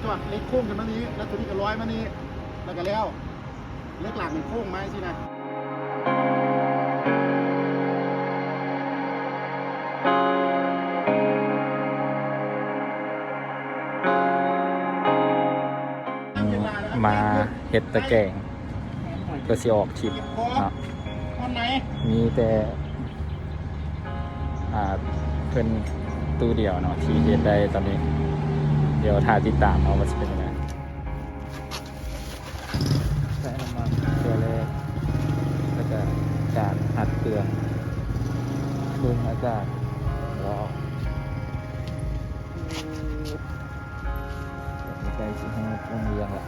ເຫຼັກໂຄ້ງຂຶ້ນມານີ້ ແລ້ວໂຕນີ້ກໍລອຍມານີ້ ແລ້ວກໍແລ້ວ ເຫຼັກຫຼັກນີ້ໂຄ້ງມາຈັ່ງຊີ້ນະ. ມາເຮັດຕະແກງ ເພື່ອຊິອອກຄລິບເນາະ ມີແຕ່ ອ່າ ເພິ່ນຕູ້ດຽວເນາະ ທີ່ເຮັດໄດ້ຕອນນີ້ ດຽວຖ້າຕິດຕາມເອົາວ່າຊິເປັນຈັ່ງໃດ. ໃສ່ນ້ຳມັນເທື່ອແລກ ແລ້ວກະການຮັດເຄື່ອງ ເບິ່ງອາກາດ ວ້າວ ໃກ້ຊິຮອດໂຮງຮຽນລະ.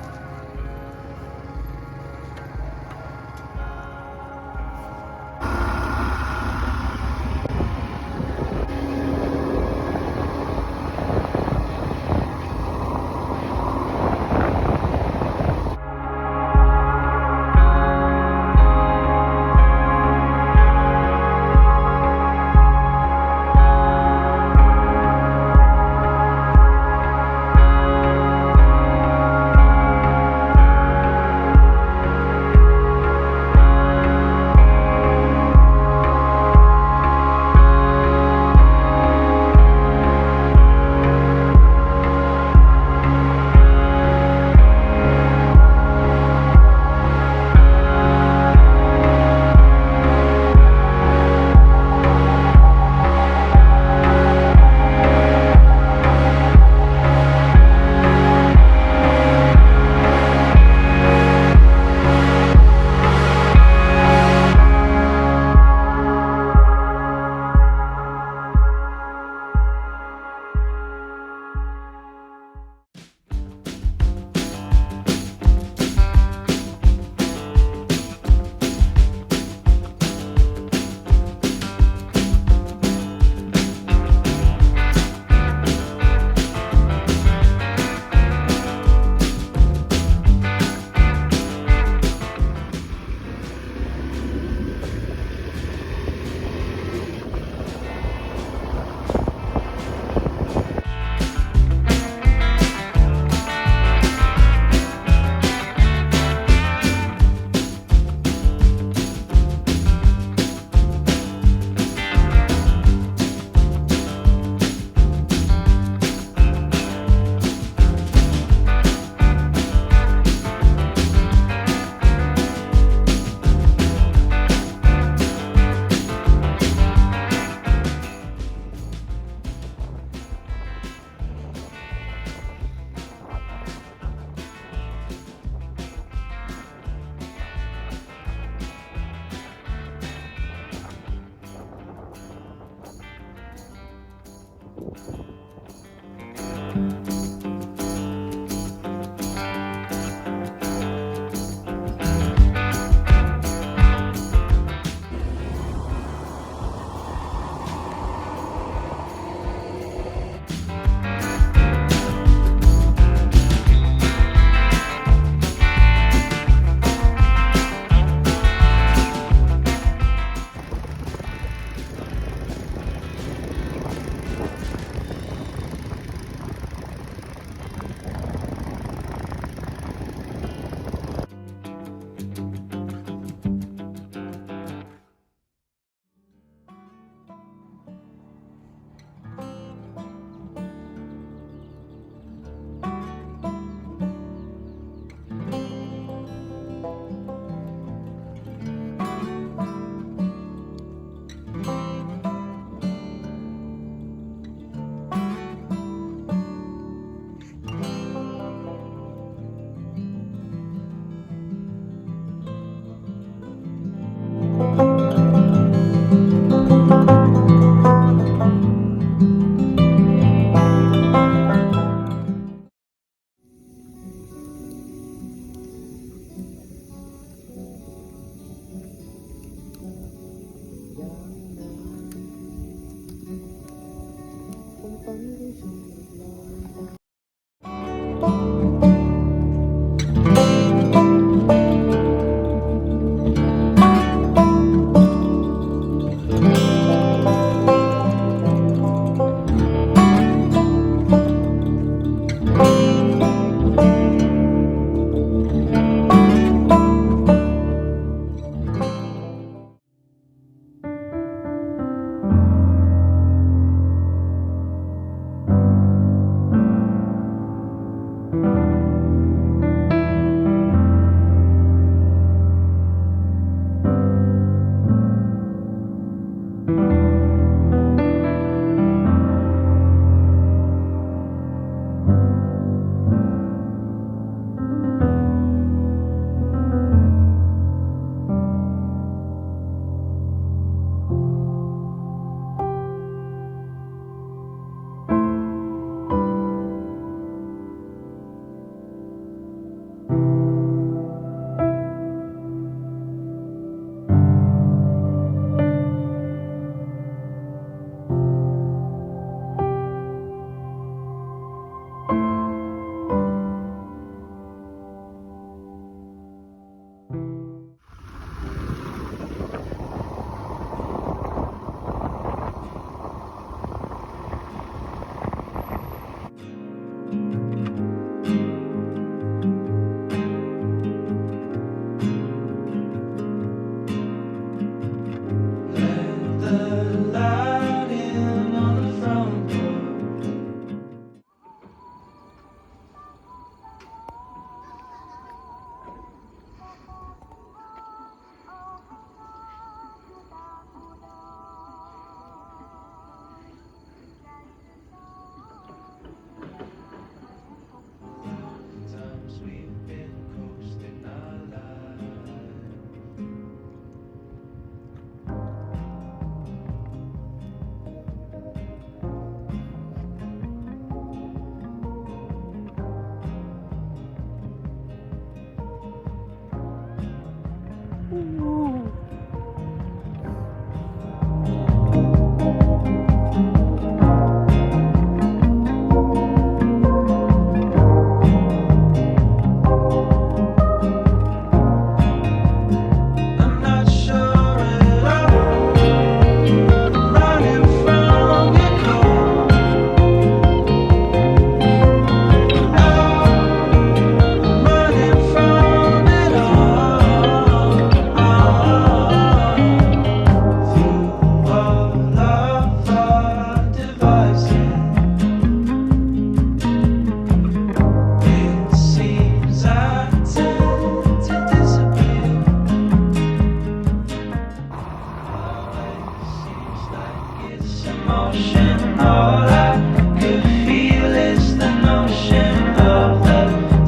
It's emotion, all I could feel is the notion of the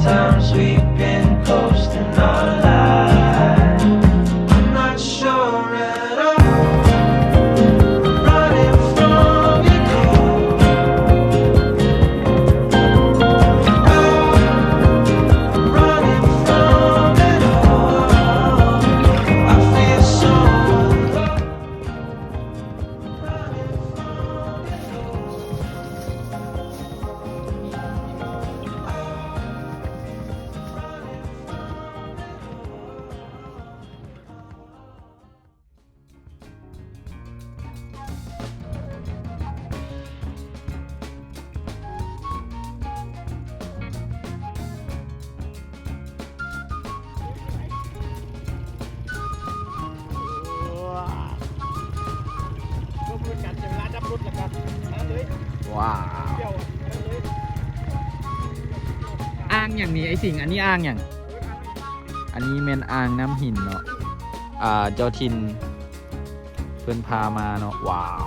times we've been coasting our lives. I'm not sure at all, running from your call. I'm running from it all. I feel so alone. ວ້າວ ອ່າງຫຍັງນີ້ ໄອ້ສິງ? ອັນນີ້ອ່າງຫຍັງ? ອັນນີ້ແມ່ນອ່າງນ້ຳຫີນເນາະ ອ່າ ເຈົ້າຖິ່ນເພິ່ນພາມາເນາະ. ວ້າວ.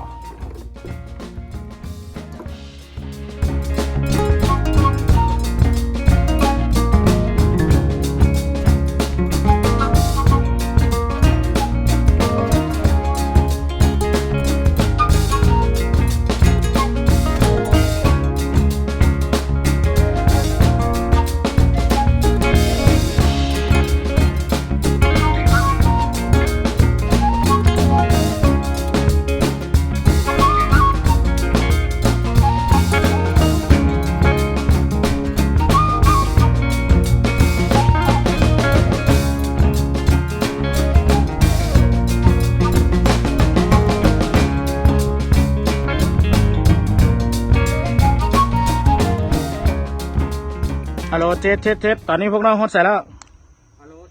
ຮັລໂຫຼ ເທສ ເທສ ເທສ ຕອນນີ້ພວກນ້ອງຮອດໃສແລ້ວ?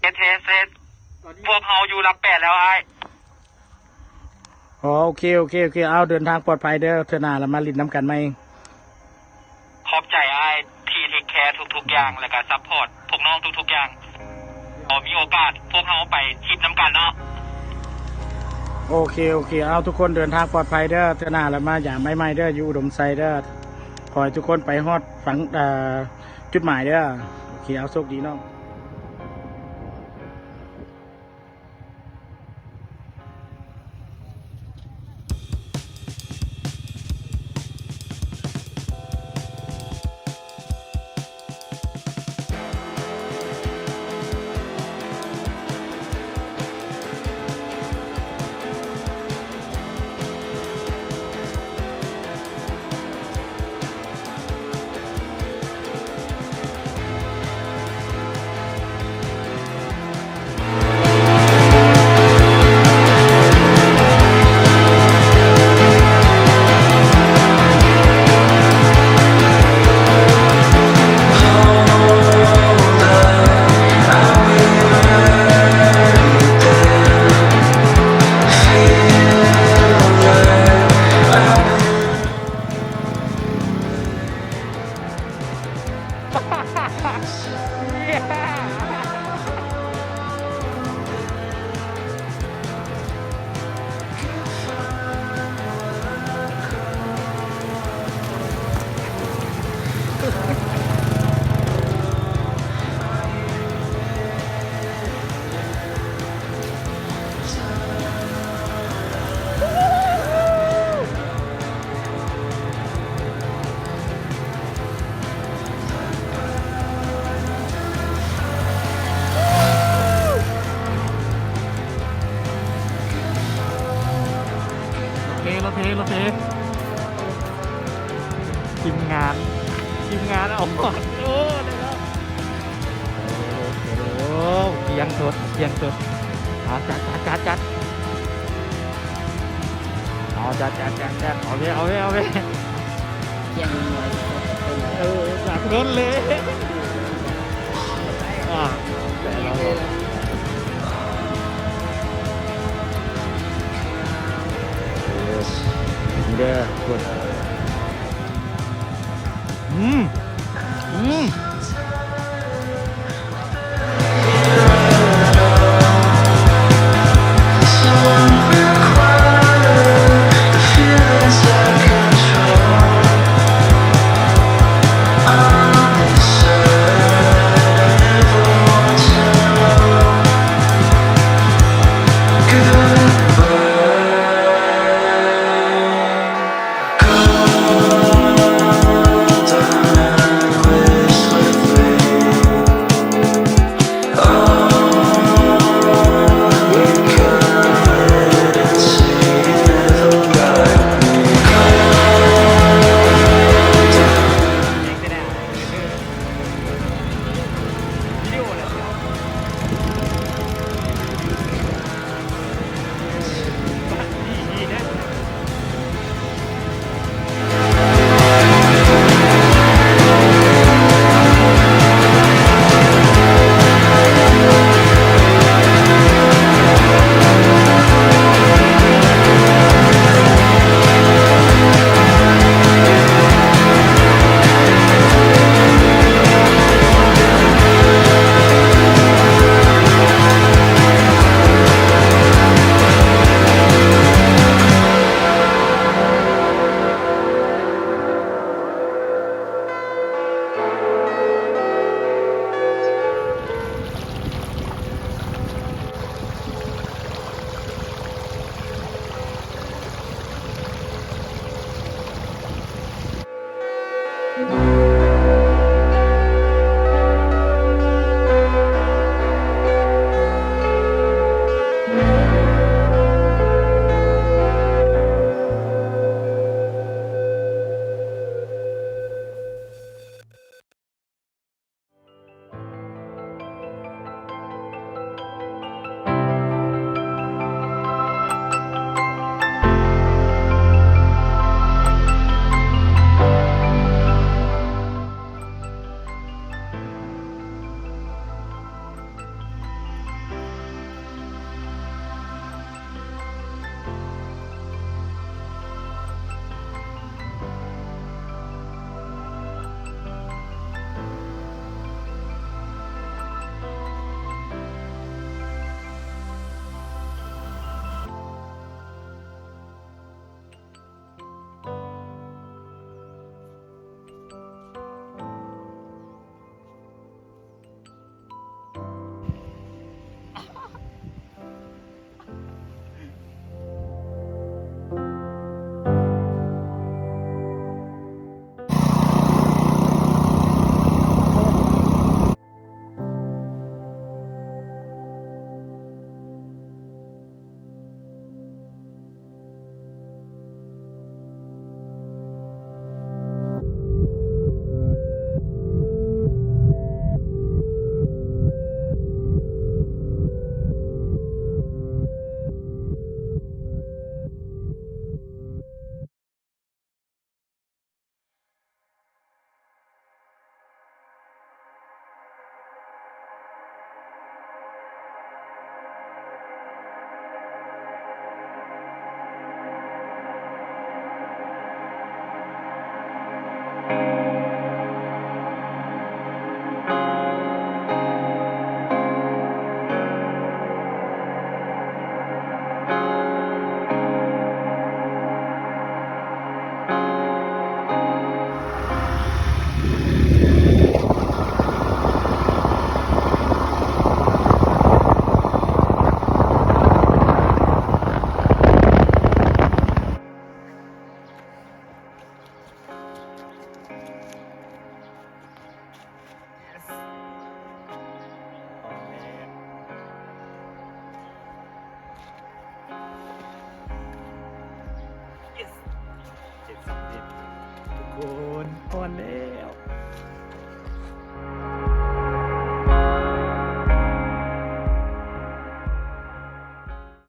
ເທສ ເທສ ເທສ ພວກເຮົາຢູ່ຫຼັກແປດແລ້ວອ້າຍ. ອໍ ໂອເຄ ໂອເຄ ໂອເຄ ເອົາ ເດີນທາງປອດໄພເດີ ເທື່ອໜ້າລະມາຫຼິ້ນນຳກັນໃໝ່. ຂອບໃຈອ້າຍທີ່ເທກແຄທຸກໆຢ່າງ ແລະກະຊັບພອດພວກນ້ອງທຸກໆຢ່າງ. ຂໍມີໂອກາດພວກເຮົາໄປທຣິບນຳກັນເນາະ. ໂອເຄ ໂອເຄ ເອົາ ທຸກຄົນເດີນທາງປອດໄພເດີ ເທື່ອໜ້າລະມາຢາມໃໝ່ໆເດີ ຢູ່ອຸດົມໄຊເດີ. ຂໍໃຫ້ທຸກຄົນໄປຮອດຝັ່ງ ເອີ ຈຸດໝາຍເດີ. ໂອເຄ ເອົາ ໂຊກດີນ້ອງ. ລົດເພ ລົດເພ ທີມງານ ທີມງານເອົາຮອດ ໂອ້ ໄດ້ແລ້ວ. ໂອ້ ກຽງສົດ ກຽງສົດ. ເອົາ ຈັດ ຈັດ ຈັດ ຈັດ. ເອົາ ຈັດ ຈັດ ຈັດ ຈັດ. ເອົາເວີ ເອົາເວີ ເອົາເວີ. ກຽງໜ້ອຍ ເອີ ຢາກໂດນເລະ. ອ່າ ແຕ່ລະ ເດີ ທຸກຄົນ. ອືມ ອືມ. ໂອ້ຍ ຮ້ອນແລ້ວ.